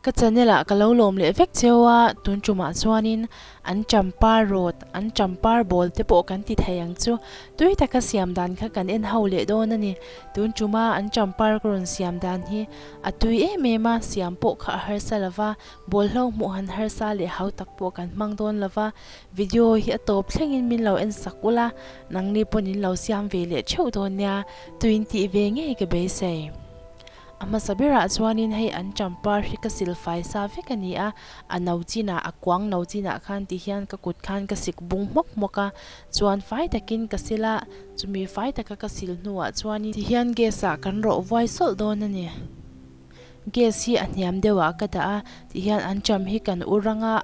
Ka channel ah ka lo lawm leh vek cheu a, tun tumah chuanin an champar rawt, an champar bawl te pawh kan ti thei ang chu. Tui taka siam dan kha kan en ho leh dawn a ni. Tun tuma an champar ka rawn siam dan hi a tui em em a, siam pawh kha a harsa lo va, bawlhlo hmuh han harsa leh hau tak pawh kan hmang dawn lo va. Video hi a tawp thlengin min lo en sak ula, nangni pawn in lo siam ve leh theuh dawn nia, tuin tih ve ngei ka beisei. A hmasa berah chuanin hei an champar hi ka sil fai sa vek a ni a, a no chinah, a kuang no chinah khan ti hian ka kut khan ka sik bung hmawk hmawk a, chuan fai takin ka sil a, chumi fai taka ka sil hnuah chuanin ti hian gas ah kan rawh vuai sawlh dawn a ni. Gas hi a hniam deuhah ka dah a, ti hian an cham hi kan ur anga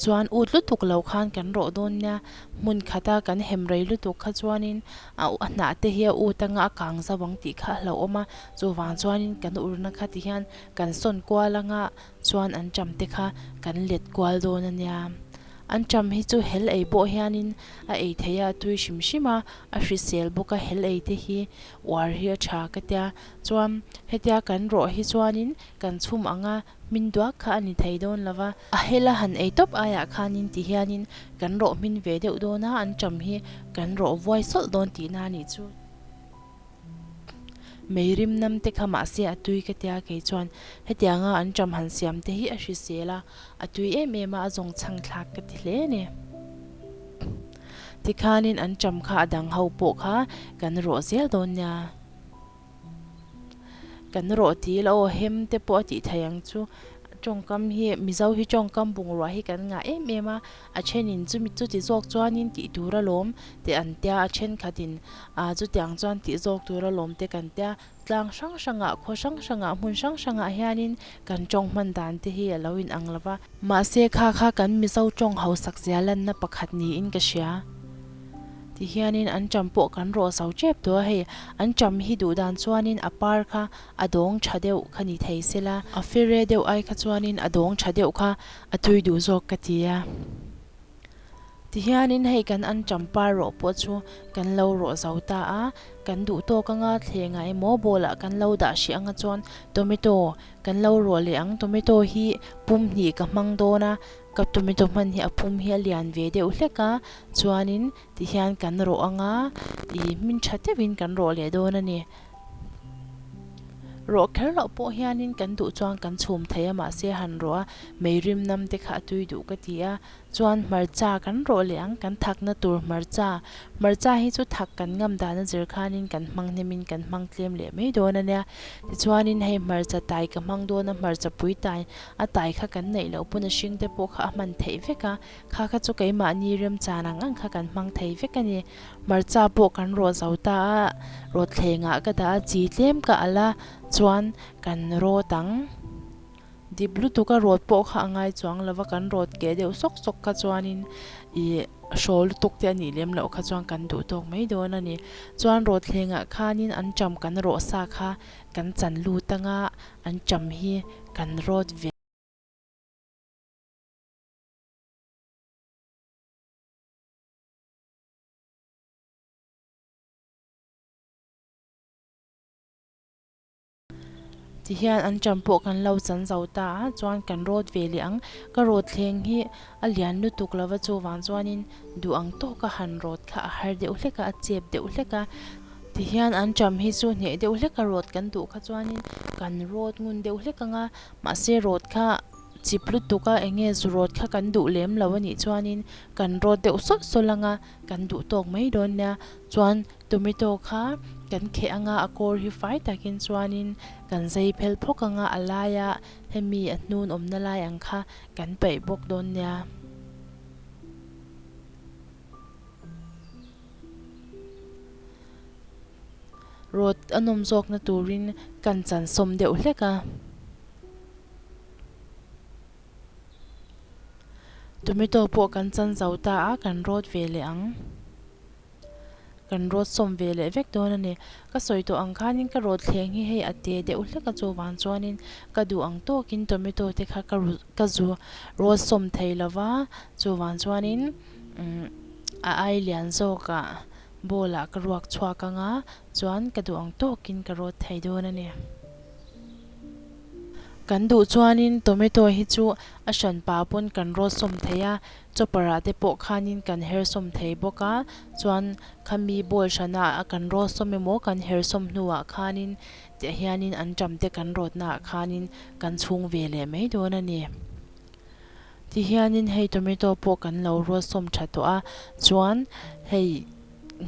chuan ut lutuk lo khan kan rawh dawn nia, hmun khata kan hem rei lutuk kha chuanin a hnah te hi a ut anga a kang zauh ang tih kha a hlauhawm a, chuvang chuanin kan urna kha ti hian kan sawn kual anga chuan an cham te kha kan let kual dawn a nia. An cham hi chu hel ei pawh hianin a ei theih a, a tui hrim hrim a, a hrisel bawk a, hel ei te hi uar hi a tha ka tia. Chuan hetia kan rawh hi chuanin kan chhum ang a, hmin duak kha a ni thei dawn lo va. A hela han ei tawp aiah khanin ti hianin kan rawh hmin ve deuh dawn a, an ṭam hi kan rawh vuai sawlh dawn tihna a nih chu. Mei rim nam te kha mahse a tui ka tia kei chuan hetianga an ṭam han siam te hi a hrisel a, a tui em em a, a zawng chhang thlak ka ti hle a ni. Tikhanin an ṭam kha a dang ho pawh kha kan rawh zel dawn nia. Kan rawh ti ila aw hem te pawh a tih theih ang chu tawngkam hi Mizo hi tawngkam bungrua hi kan ngah em em a a thenin chumi chuti zawk chuanin tih tur alawm tih an tia a thenkhatin ah chutiang chuan tih zawk tur alawm te kan tia tlang hrang hrangah khaw hrang hrangah hmun hrang hrangah hianin kan tawng hman dan te hi a lo inang lo va. Mahse kha kha kan Mizo tawng hausak zia lanna pakhat niin ka hria. Ti hianin an ṭam pawh kan rawh zo ṭep tawh a, hei an ṭam hi duh dan chuanin a par kha a dawng ṭha deuh kha ni thei sela, a fere deuh ai kha chuanin a dawng ṭha deuh kha a tui duh zawk ka ti a. Ti hianin hei kan an ṭam par rawh pawh chu kan lo rawh zo ta a, kan duh tawk anga thlengah emaw bowl ah kan lo dah hrih anga chuan tomato kan lo rawh leh ang, tomato hi pum hnih ka hmang dawn a, Ka tomato hman hi a pum hi a lian ve deuh hlek a, chuanin tihian kan rawh ang a, ih hmin tha deuhin kan rawh leh dawn a ni. Rawh kher loh pawh hianin kan duh chuan kan chhum thei a, mahse han rawh a, mei rim nam te kha a tui duh ka ti a, chuan hmarcha kan rawh leh ang, kan thakna tur hmarcha, hmarcha hi chu thak kan ngam dan a zir khanin kan hmang hnemin kan hmang tlem leh mai dawn a nia. Tichuanin hei hmarcha tai ka hmang dawn a, hmarcha pui tai A tai kha kan neih loh pawn a hring te pawh kha a hman theih vek a, kha kha chu keimahni remchan ang ang kha kan hmang thei vek a ni. Hmarcha pawh kan rawh zo ta a, rawtthlengah ka dah a, chi tlem ka alh a, chuan kan rawt ang. Dip lutuk a rawt pawh kha a ngai chuang lo va, kan rawt keh deuh sawk sawk kha chuanin ih hraw lutuk te a nih lem loh kha chuan kan duh tawk mai dawn a ni. Chuan rawtthlengah khanin an ṭam kan rawh sa kha kan chan lut anga An ṭam hi kan rawt ve. Tihian an ṭam pawh kan lo chan zo ta a, chuan kan rawt ve leh ang. Ka rawt thleng hi a lian lutuk lo va, chuvang chuanin duh ang tawka han rawt kha a har deuh hlek a, a chep deuh hlek a. Tihian an ṭam hi chu hneh deuh hlek a rawt kan duh kha chuanin kan rawt ngun deuh hlek ang a, mahse rawt kha chip lutuk a eng nge zu rawt kha kan duh lem lo a nih chuanin kan rawt deuh sawlh sawlh ang a, kan duh tawk mai dawn nia. Chuan tomato kha kan kheh ang a, a kawr hi fai takin chuanin kan zai phel phawk ang a, a laia hemi a hnun awmna lai ang kha kan paih bawk dawn nia. Rawt a nawm zawkna turin kan chan sawm deuh hlek a. Tomato pawh kan chan zo ta a, kan rawt ve leh ang. Kan rawt sawm ve leh vek dawn a ni. Ka sawi tawh ang khanin ka rawt thleng hi hei a te deuh hlek a, chuvang chuanin ka duh ang tawkin tomato te kha ka ka zu rawt sawm thei lo va, chuvang chuanin umm a ai lian zawkah bowl ah ka ruak chhuak ang a, chuan ka duh ang tawkin ka rawt thei dawn a ni. Kan duh chuanin tomato hi chu a hranpa pawn kan rawt sawm thei a, chopper ah te pawh khanin kan her sawm thei bawk a, chuan khami bowl hrana kan rawt sawm emaw kan her sawm hnuah khanin tih hianin anṭam te kan rawtna ah khanin kan chhung ve leh mai dawn a ni. Tihianin hei tomato pawh kan lo rawt sawm tha tawh a, chuan hei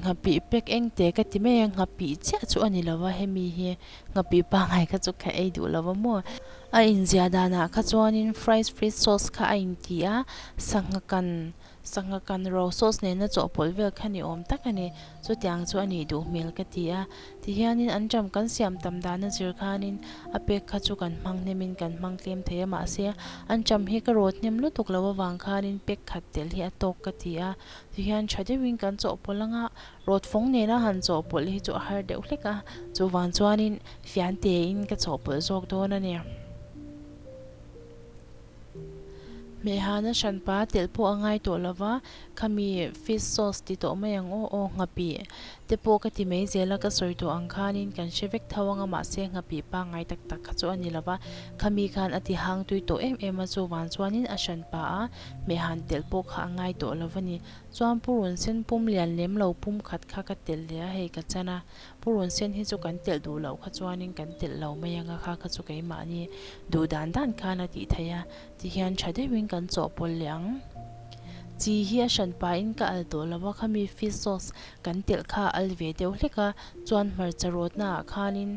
nghapih pack eng te ka ti mai a, nghapih chiah chu a ni lo va hemi hi nghapih pangngai kha chu ka ei duh lo va maw. A inziah danah kha chuanin fries fish sauce kha a inti a, sangha kan Sangha kan ro sauce nena chawhpawlh vel kha ni awm tak a ni. Chutiang chu a nih duh hmel ka ti a. Tihianin anṭam kan siam tam dan a zir khanin a pek kha chu kan hmang hnemin kan hmang tlem thei a mahse anṭam hi ka rawt hnem lutuk lo avang khanin pek khat tel hi a tawk ka ti a. Tihian tha deuhin kan chawhpawlh anga rawt fawng nena han chawhpawlh hi chu a har deuh hlek a. Chuvang chuanin fian tein ka chawhpawlh zawk dawn a ni. Hmehhana hranpa telh pawh a ngai tawh lova, khami fish sauce ti tawh mai ang aw aw nghapih te pawh ka ti mai zel a, ka sawi tawh ang khanin kan hre vek tho anga mahse nghapih pangngai tak tak kha chu a ni lova, khami khan a ti hang tui tawh em em a chuvang chuanin a hranpa a hmehhan telh pawh kha a ngai tawh lova ni. Chuan purun sen pum lian lem lo pum khat kha ka telh leh a hei ka chan a. Purun sen hi chu kan telh duh loh kha chuanin kan telh lo mai anga kha kha chu keimahni duh dan dan khan a tih theih a, tihian tha deuhin kan chawhpawlh leh ang. Chi hi a hran pahin ka al tawh lo a, khami fish sauce kan telh kha a al ve deuh hlek a, chuan hmarcha rawtna ah khanin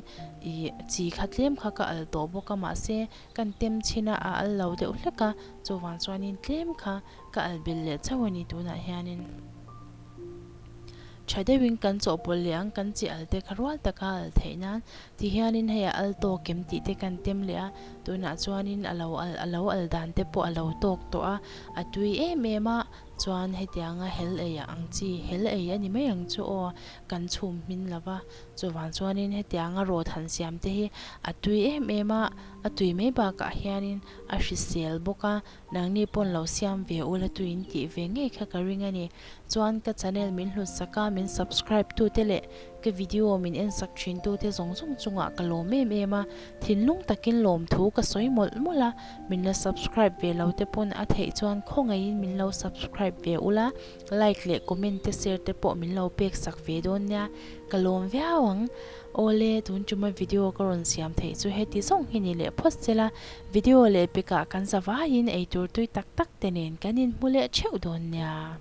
ih chi kha tlem kha ka al tawh bawk a, mahse kan tem chhin a a al lo deuh hlek a, chuvang chuanin tlem kha ka al belh leh chauh a ni tunah hianin. Tha deuhin kan chawhpawlh leh ang, kan chi al te kha rual taka al theih nan tihianin hei a al tawk em tih te kan tem leh a, tunah chuanin a lo al a lo al dan te pawh a lo tawk tawh a, a tui em em a, chuan hetianga hel ei ang chi hel ei a ni mai ang chu aw, kan chhum hmin lo va, chuvang chuanin hetianga rawt han siam te hi a tui em em a, a tui mai bakah hianin a hrisel bawk a, nangni pawn lo siam ve ula tuin tih ve ngei kha ka ring a ni. Chuan ka channel min hlut sak a, min subscribe tu te leh ka video min en sak thin tu te zawng zawng chungah ka lawm em em a, thinlung takin lawmthu ka sawi mawlh mawlh a, min la subscribe ve lo te pawn a theih chuan khawngaihin min lo subscribe ve ula, like leh comment te share te pawh min lo pek sak ve dawn nia, ka lawm viau ang. Awle, tun tuma video ka rawn siam theih chu heti zawng hi ni leh phawt sela, video leh pekah kan zavaiin eitur tui tak tak te nen kan inhmu leh theuh dawn nia.